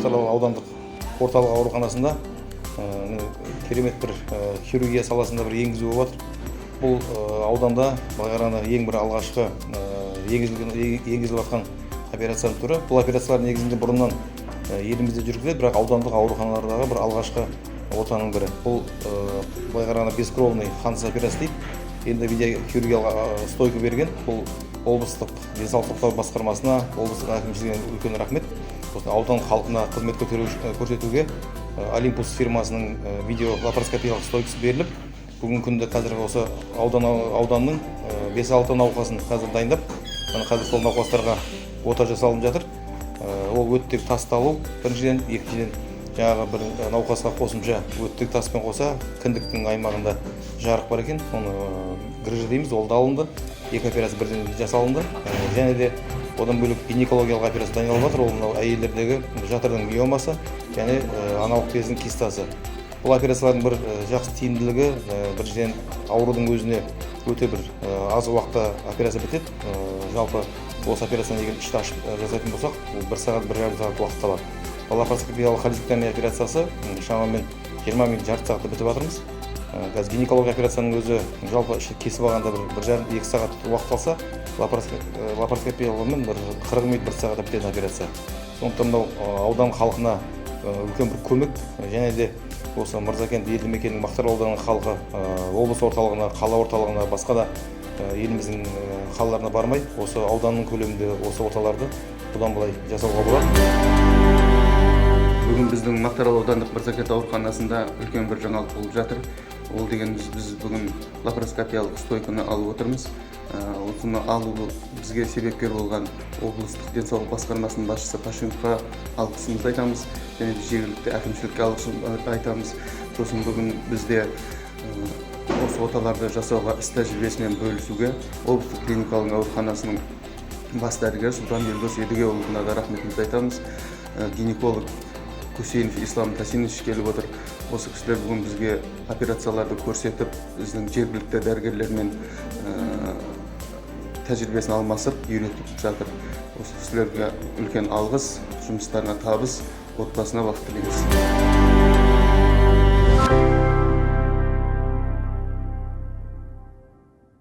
Мақтаарал аудандық орталық ауруханасында керемет бір хирургия саласында бір енгізу болып жатыр. Бұл ауданда былай қарағанда ең бір алғашқы енгізіліп жатқан операцияның түрі. Бұл операциялар негізінде бұрыннан елімізде жүргізіледі, бірақ аудандық ауруханалардағы бір алғашқы отаның бірі. Бұл былай қарағанда бескровный Ханс операция дейді. Енді видеохирургиялық стойка берген бұл облыстық денсаулық сақтау басқармасына, облыстық әкімшілігіне үлкен рахмет. Осы аудан халқына қызмет көрсетуге Олимпус фирмасының видео лапароскопиялық стойкасы беріліп, бүгінгі күнде қазір осы ауданның 5-6 науқасын қазір дайындап, мына қазір сол науқастарға ота жасалынып жатыр. Ол өттегі тасты алу біріншіден, екіншіден, жаңағы бір науқасқа қосымша өттегі таспен қоса кіндіктің аймағында жарық бар екен, оны грыжа дейміз, ол да алынды. Екі операция бірден жасалынды. Және де одан бөлек гинекологиялық операция дайындалып жатыр. Ол мынау әйелдердегі жатырдың миомасы және аналық бездің кистасы. Бұл операциялардың бір жақсы тиімділігі, біріншіден, аурудың өзіне өте бір аз уақытта операция бітеді. Жалпы осы операцияны егер ішті ашып жасайтын болсақ, ол бір сағат, 1,5 сағат уақыт алады. Ал лапароскопиялық холецистэктомия операциясы шамамен 20 минут, жарты сағатта бітіп жатырмыз. Қазір гинекология операцияның өзі жалпы іші кесіп алғанда бір 1,5-2 сағат уақыт алса, лапароскопиялығымен бір 40 минут, бір сағатта бітетін операция. Сондықтан мынау аудан халқына үлкен бір көмек. Және де осы Мырзакент елді мекенінің, Мақтаарал ауданының халқы облыс орталығына, қала орталығына, басқа да еліміздің қалаларына бармай, осы ауданның көлемінде осы оталарды бұдан былай жасауға болады. Бүгін біздің Мақтаарал аудандық Мырзакент ауруханасында үлкен бір жаңалық болып жатыр. Ол дегеніміз, біз бүгін лапароскопиялық стойканы алып отырмыз. Осыны алу бізге себепкер болған облыстық денсаулық басқармасының басшысы Пашиновқа алғысымызды айтамыз және де жергілікті әкімшілікке алғысымызды айтамыз. Сосын бүгін бізде осы оталарды жасауға, іс тәжірибесімен бөлісуге облыстық клиникалық ауруханасының бас дәрігері Сұлтан Елдос Едігеұлына да рахметімізді айтамыз. Гинеколог Гусейнов Ислам Тасинович келіп отыр. Осы кісілер бүгін бізге операцияларды көрсетіп, біздің жергілікті дәрігерлермен тәжірибесін алмасып, үйретіп жатыр. Осы кісілерге үлкен алғыс, жұмыстарына табыс, отбасына бақыт тілейміз.